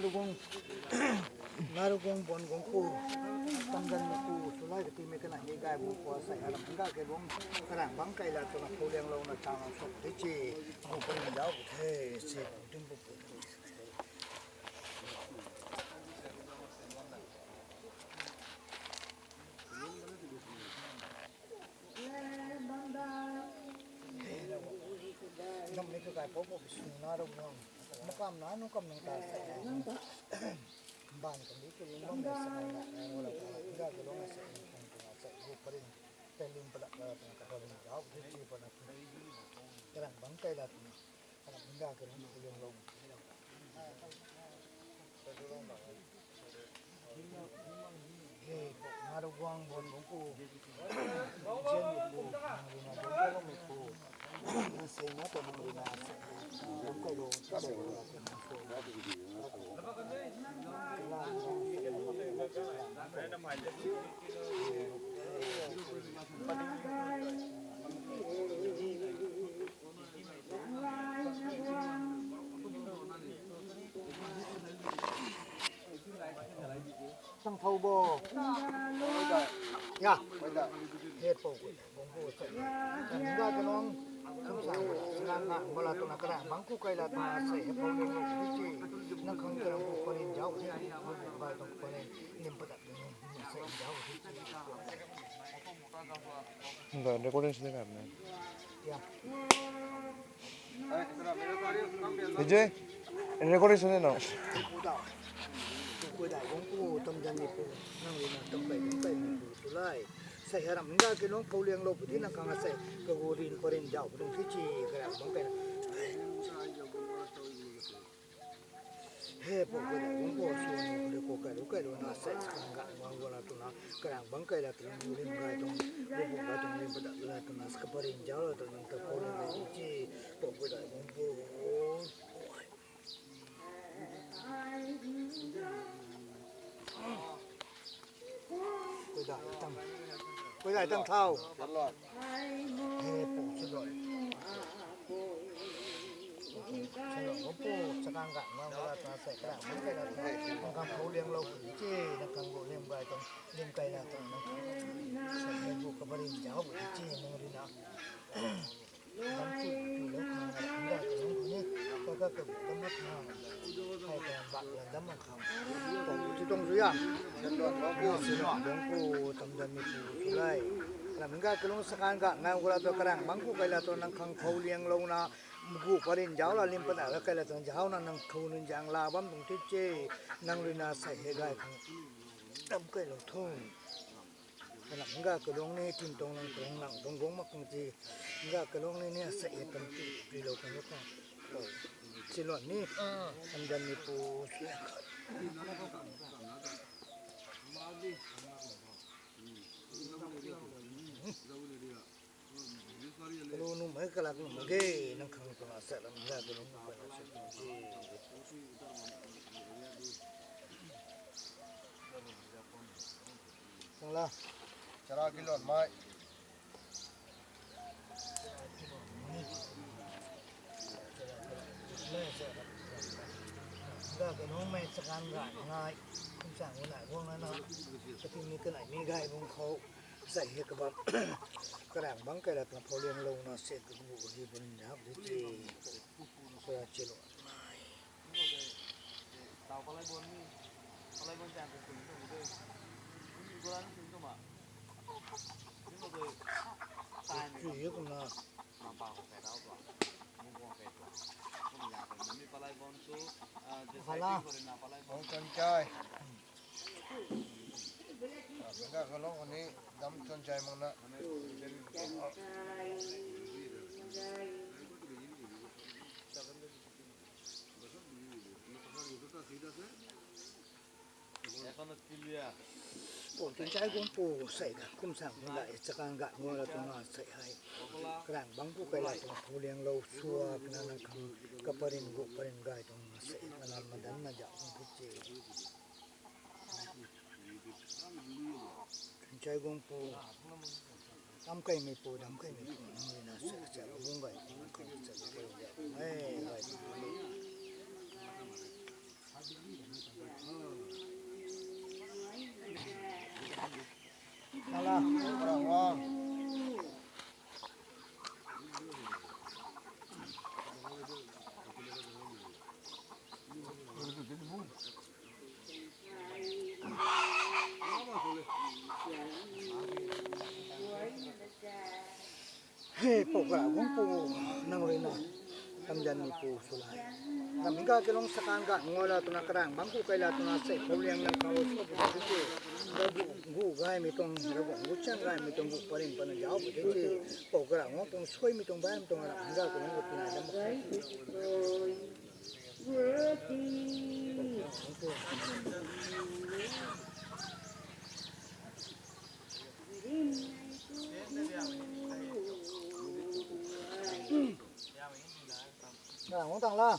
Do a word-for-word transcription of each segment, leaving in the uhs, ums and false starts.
Ngarugong, Ngarugong Buan Gong Pu, Tamdan Pu, Sulai Kati Mei Kanai Mei Gai Pu Pu Sai Haram Nga Ke Gong, Karang Bang Kai La Tuna Phu Liang Lou Na Chang Lou Sop Te Chi, Pu Pu Ni Dau Te Chi, Pu Tim Pu Pu. Nam ni kakai pau pau suna rau nang. Makam na nu kam nang ta sa. Ban kan di ke lung bam sa na. Wala ta ga ke lung sa kan tu na sa. Gu parin. Telim pada ka ta ka rin jao. Di chi pa na. Karang Bang Kai La tu na. Karang Bang Kai La tu na. He, Ngarugong Buan Gong Pu, Jian Mei Pu, Ngarugong Buan Gong Pu, Ngarugong Buan Gong Pu, Ngarugong Buan Gong Pu, Tang thau bo. Ya. He po. Bang ku sai. Nda ka nong. Kum sa. Sna na. Bala tu na kara. Bang ku kai la ta sai. He po ni. Chi. Nang khang kara. Bang ku kai jao. He. Bang ku kai tu kai. Nim pa ta. Sai jao. Nda recording sini kan. Ya. Vijay, recording sini no. Kudai, kudai, Gong Pu, Tamdan Mei Pu, nang rui na Tamkai, Tamkai Mei Pu, Sulai. Sai Haram Nga Ke Lung Phu Liang Lou Pu Ti Na Khang Sai, kagu rin parin jao, pu ding ti chi, kara bang kai na. He, Pu Pu Dai, Pu Pu Suan, Pu Pu Kai Lu, Kai Lu Na Sai, Sakang Ga Ngwang Gua La Tu Na, Karang Bang Kai La Tu Na, Lim Gai Tu, Pu Pu Gai Tu, Lim Pu Dai La Tu Na, Saka Parin Jao La Tu Na, Ta Pu Lim Gai Tu Chi, Pu Pu Dai, Pu Pu. Kudai tang. Kudai tang thau. He, pu, sudoi. Sudoi, pu, sakang ga, ngam ga, ta, sai, kara, mei kai la, ta, nang khang phu liang lou, chi, nang khang gu, lim gai, tang, lim kai la, tang, nang khang, sai, nang gu, kabarin, jao, chi, nang ri na. Dam chu, chu lou khang, dam chu lou khang ni, ka, ka, ka, dam na khang, hai ka, bak la, dam na khang. Kong chu tong chu ya. Dam chu lou khang, dam pu, tam dam ni pu, chu lai. Lam ga, ka lung sakan ga, nang gu la to karang, bang ku kai la to nang khang khou liang lou na, gu parin jao la, lim pana la kai la to jao na, nang khou nun jang la, bam tung tut che, nang lui na sai he gai khang. Dam kai lou thung. Kalam nga kalung ni tin tong lang tong lang tong gong mak kung ti. Nga kalung ni ni sa e tam ti pi lo kung kung. Silon ni. Samdan ni pu. Kalu nu mai kalak nu mai ge nang khang tu na sa lam nga kalung ni pa na sa tu ti. Tang la. Chara kilon mai. Ga ka nung mei chakan ga ngai. Kum sang gu nai guang na na. Ka ting ni ka nai mi gai bung khou. Sai he ka bam. Karang bang kai la tang phou liang lou na se ka gu ka hi bun na di ti. Kura chilo. Tau palai bon ni, palai bon chan ko sing ko de. Ni ko la ni sing ko ma. Ni ko de. Sai ni. Chu ye ko na. Ma pa ko kai dau to. Ni ko kai to. Ko ni ya ko na mi palai bon chu, ah, je sai ko na palai bon. Kan chai. Nga kalung ni dam chon chai mang na. Pu tun chai gun pu sai da kum sang pu lai chakan ga ngua la tu na sai hai. Karang bang pu kai la tu pu liang lou sua na na khang ka parin gu parin gai tu na sai na na madan na ja pu che. Chai gong pu, dam kai mei pu, dam kai mei pu, nang rui na sa, sa, bung gai, bung kai, sa, sa, gai, gai, gai, gai. Ala, ala, ala. He, Pou Kara Guangpu, nang rui na, kamjan ni pu swlai. Ram hingga kelung sakan ga ngoi la twna karang bangc ku kai la twna sei phou liang nang khang lo sw pu tei ti. Ravguangc gu gaymei tuang, Ravguangc gu chang gaymei tuang gu parin pana zauc pu tei ti. Pou Kara Guangpu suaimei tuang baihmei tuang ram hingga kelung gu twna dam mak khe. Nang hung tang la.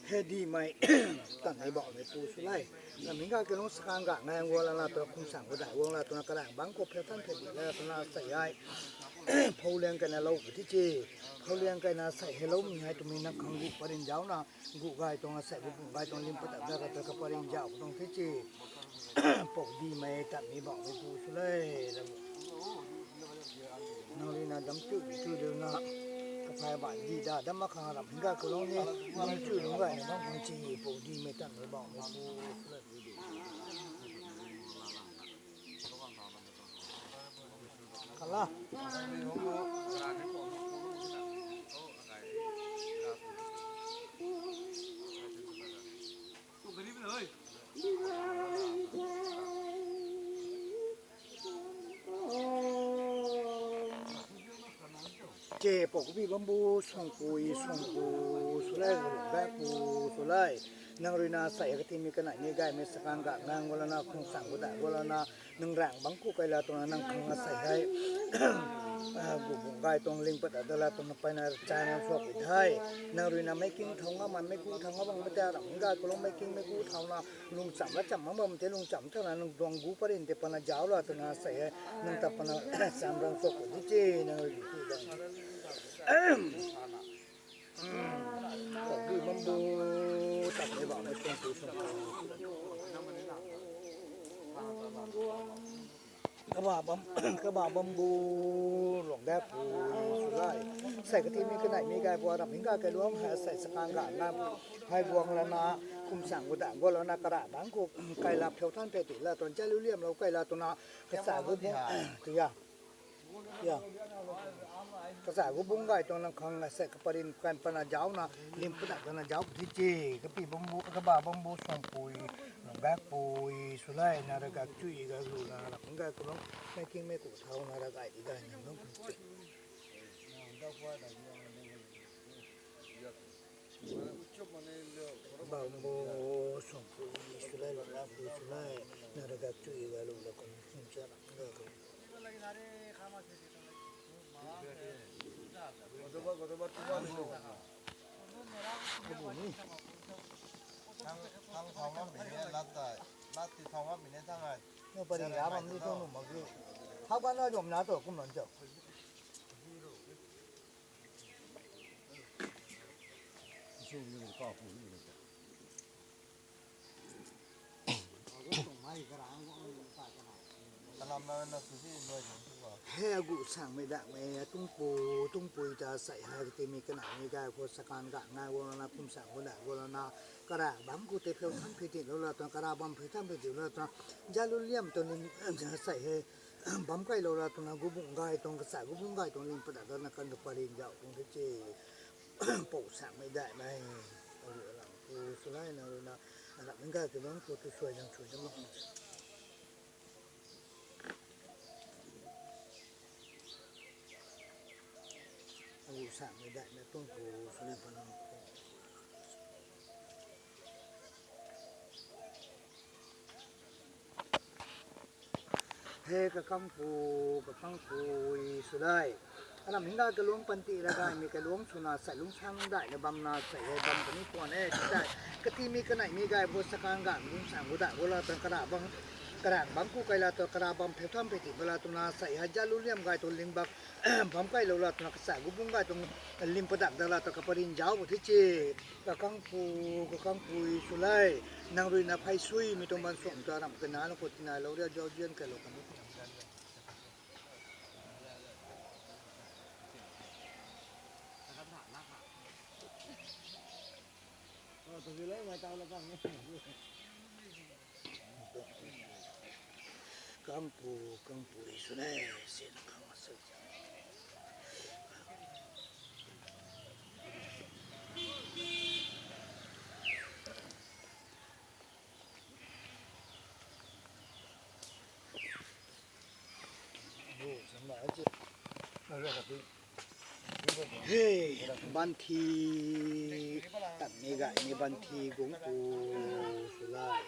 He Dimei, tanmei bauhmei pu swlai. Ram hingga kelung sakan ga ngang guang lana twna khum sang gu dai guang la twna karang bangc khou pheu than pheu di la twna sei hei. Phou liang kaina lou pu tei ti. Phou liang kaina sei hei loumei hei twmei nang khang gu parin zaucna, gu gay tuang asei gu bung gay tuang lim pat da ra ta kaparin zauc tuang tei ti. Pou Dimei, tanmei bauhmei pu swlai. Nang rui na dam chu bi chu lu na, kaphai ba di da dam mak khang ram hingga kelung ni, dam chu lung gay na bam khang ti, Pou Dimei, tanmei bauhmei pu swlai. Kala. Che, Pou Kabi Bambu, Suangpui, Suangpu swlai, Gaikpu swlai. Nang rui na sei katimei kanei ni gaymei sakan ga ngang guang lana, khung sang gu dai guang lana, nang rang bangc ku kai la twna nang khang asei hei. Ah, gu bung gay tuang lim pat da la twna pai na chai nang suak pi thei. Nang rui na meic king thau nga man, meic king thau nga bang mei ta ram hingga kelung meic king meic gu thau na, lung cham la cham mak bam tei lung cham thau na nang duang gu parin tei pana zauc la twna sei hei. Nang ta pana cham rang suak pi di che, nang rui di ti dang. Pou Kabi Bambu, tanmei bauhmei Suangpui, Suangpu. Kaba bam, Kaba Bambu, Luang Gaikpu swlai. Sei katimei kanei ni gay guang ram hingga kelung hei sei sakan ga nang hei guang lana, khum sang gu dai guang lana, karang bangc ku kai la pheu than pheu di la twna, jai lu liam lou kai la twna, kasa gu bung, ti ya. Ya. Kasa gu bung gay tuang nang khang asei kaparin kan pana zaucna, lim pat da twna zauc pu tei ti. Kabi Bambu, Kaba Bambu, Suangpui, Gaikpui swlai, na rui gak chui gak lu na, ram hingga kelung meic king meic ku thau na rui gay di gay nang nung pu ti. Bambu, Suangpui swlai, Gaikpui swlai, na rui gak chui gak lu la kum kum cha ram hingga kelung. Thang, thang thau ngam bine, lat ta, lat ti thau ngam bine thang ai. Nang pari ra bam di tuang nu mak di. Thau kan na zom na tu kum lan chau. He gu sangmei dakmei, tungpu, tungpui ta sei hei katimei kanei ni gay khou sakan ga ngai guang lana, kum sang gu dai guang lana, karang bangc ku tei pheu than pheu di lou la twna, karang bam pheu than pheu di lou la twna, jai lu liam tuang ni, sei hei, bam kai lou la twna, gu bung gay tuang, kasa gu bung gay tuang lim pat da twna kan kaparin zauc tuang tei ti. Pou sangmei daimei, aram pu swlai, nang rui na, ram hingga kelung pu tu suai nang suai dam mak. Agu sangmei daimei tungpu swlai, panang pu. He kakangpu, kakangpui swlai. Aram hingga kaluang panti ra gaymei kaluang swna sei lungsang daihna bamna sei hei bam kani puan e, tei katimei kaneimei gay bo sakan gam lungsang gu dai bo la twna kara bam, kara bam ku kai la tw kara bam pheu tham pheu ti bo la twna sei hei jalu liam gay tuang ling bak bam kailou la twna kacha gu bung gay tuang lim padak da la tw kaparin zauc bo the che. Kakangpu, kakangpui swlai, nang ruina phey suimei tuang ban suam ta ram kanac na khou tinailou ria zauzian kailou kan Kangpu, kangpui sw ne, sin kang sw. He, banthi, tatmei gaymei banthi guangpu swlai.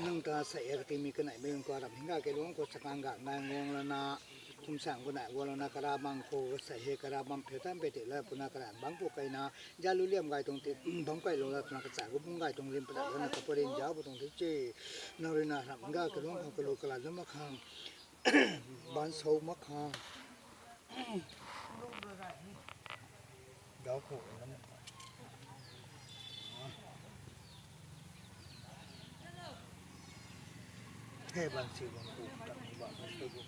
Nang ta sei e katimei kaneimei khou aram hingga kaluang khou sakan gam nai guang lana, kum sang gu nai guang lana kara bam khou sei hei kara bam pheu tham pheu ti la puna kara bam khou kaina, jalu liam gay tuang ti bam kailou la twna kacha gu bung gay tuang lim padak lana kaparin zauc bo tuang the che. Nang ruina aram hingga kaluang khang kalu kala lum mak khang, ban sou mak khang. Zauc khou lam. He ban si bam ku, tatmei bam ku, sw gu.